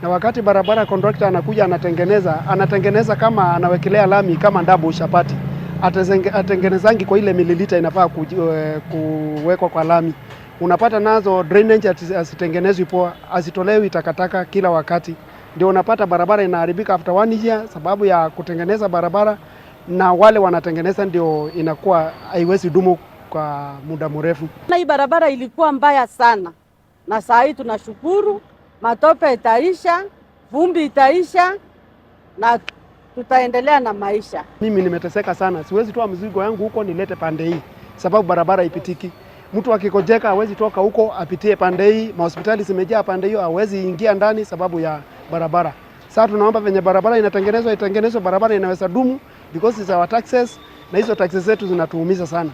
Na wakati barabara contractor anakuja anatengeneza, anatengeneza kama anawekelea lami kama ndabu chapati, atengenezangi kwa ile mililita inafaa kuwekwa kwa lami. Unapata nazo drainage hazitengenezwi poa, hazitolewi takataka kila wakati, ndio unapata barabara inaharibika after one year, sababu ya kutengeneza barabara na wale wanatengeneza ndio inakuwa haiwezi dumu kwa muda mrefu. Na hii barabara ilikuwa mbaya sana, na saa hii tunashukuru, matope itaisha, vumbi itaisha na tutaendelea na maisha. Mimi nimeteseka sana, siwezi toa mzigo yangu huko nilete pande hii, sababu barabara ipitiki. Mtu akigonjeka hawezi toka huko apitie pande hii, mahospitali zimejaa pande hiyo, hawezi ingia ndani sababu ya barabara. Sasa tunaomba venye barabara inatengenezwa itengenezwe barabara inaweza dumu because it's our taxes, na hizo taxes zetu zinatuumiza sana.